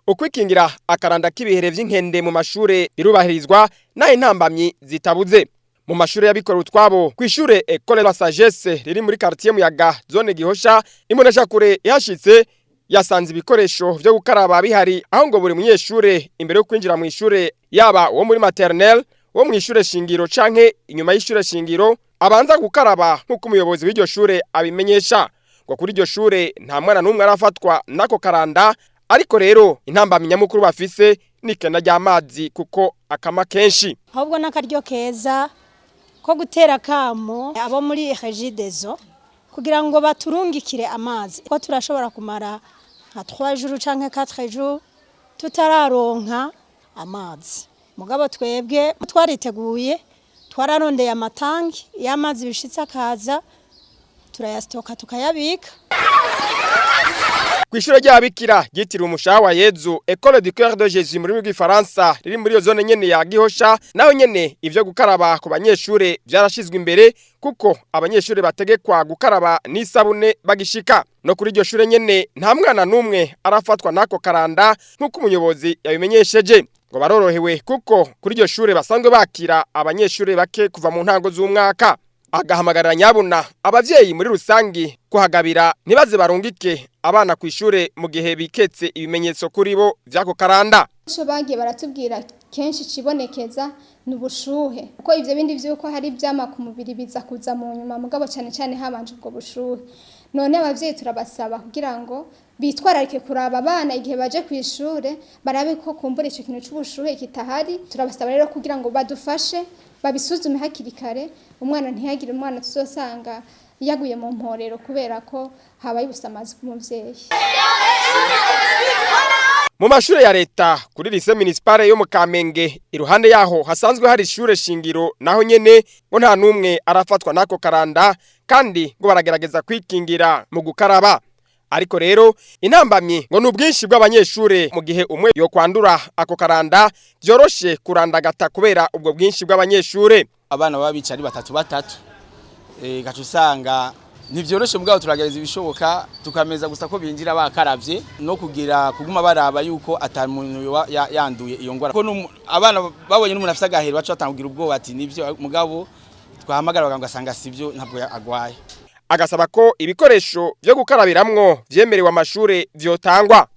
Ukwikingira akaranda k'ibihere vy'inkende mu mashure birubahirizwa, naho intambamyi zitabuze. Mu mashure y'abikorera utwabo, kw'ishure Ecole la Sagesse riri muri quartier Muyaga, zone Gihosha, imboneshakure ihashitse yasanze ibikoresho vyo gukaraba bihari, aho ngo buri munyeshure imbere yo kwinjira mu ishure, yaba uwo muri maternelle, wo mu ishure shingiro canke inyuma y'ishure shingiro, abanza gukaraba, nk'uko umuyobozi w'iryo shure abimenyesha. Ngo kuri iryo shure nta mwana n'umwe arafatwa n'ako karanda, ariko rero intambamyi nyamukuru bafise n'ikena ry'amazi, kuko akama kenshi. Ahubwo n'akaryo keza ko gutera kamo abo muri Regideso kugira ngo baturungikire amazi, ko turashobora kumara nka 3 jours canke 4 jours tutararonka amazi. Mugabo twebwe twariteguye, twararondeye amatangi y'amazi, bishitse akaza turayasitoka, tukayabika. Kw'ishure ry'ababikira ryitiriwe Umushaha wa Yezu, Ecole du Cœur de Jésus mu rurimi rw'Ifaransa, riri muri iyo zone nyene ya Gihosha, naho nyene ivyo gukaraba ku banyeshure vyarashizwe imbere, kuko abanyeshure bategekwa gukaraba n'isabune bagishika. No kuri iryo shure nyene nta mwana n'umwe arafatwa n'ako karanda, nk'uko umuyobozi yabimenyesheje. Ngo barorohewe kuko kuri iryo shure basanzwe bakira abanyeshure bake kuva mu ntango z'umwaka. Agahamagarira nyabuna abavyeyi muri rusangi kuhagabira, ntibaze barungike abana ku ishure mu gihe biketse ibimenyetso kuri bo vy'ako karanda. Ico bagiye baratubwira kenshi cibonekeza ni ubushuhe, kuko ivyo bindi vyuko hari ivyama ku mubiri biza kuza mu nyuma, mugabo cane cane habanje ubwo bushuhe. None abavyeyi turabasaba kugira ngo bitwararike kuraba abana igihe baje kw'ishure, barabe ko kumbura ico kintu c'ubushuhe kitahari. Turabasaba rero kugira ngo badufashe babisuzume hakiri kare, umwana ntihagire umwana tuzosanga yaguye mu mporero kubera ko habaye ubusamazi bw'umuvyeyi. Mu mashure ya leta, kuri lycée municipale yo mu Kamenge, iruhande yaho hasanzwe hari ishure shingiro, naho nyene ngo nta numwe arafatwa n'ako karanda, kandi ngo baragerageza kwikingira mu gukaraba. Ariko rero intambamyi ngo ni ubwinshi bw'abanyeshure. Mu gihe umwe yo kwandura ako karanda, vyoroshe kurandagata kubera ubwo bwinshi bw'abanyeshure. Abana baba bicaye ari batatu batatu, gaca usanga ntivyoroshe, mugabo turagerageza ibishoboka, tukameza gusa ko binjira bakaravye no kugira kuguma baraba yuko ata muntu yanduye iyo ngwara, ko abana babonye n'umuntu afise agahero baca batangira ubwoba ati nivyo, mugabo twahamagara abaganga ugasanga sivyo, ntabwo agwaye. Agasaba ko ibikoresho vyo gukarabiramwo vyemerewe amashure vyotangwa.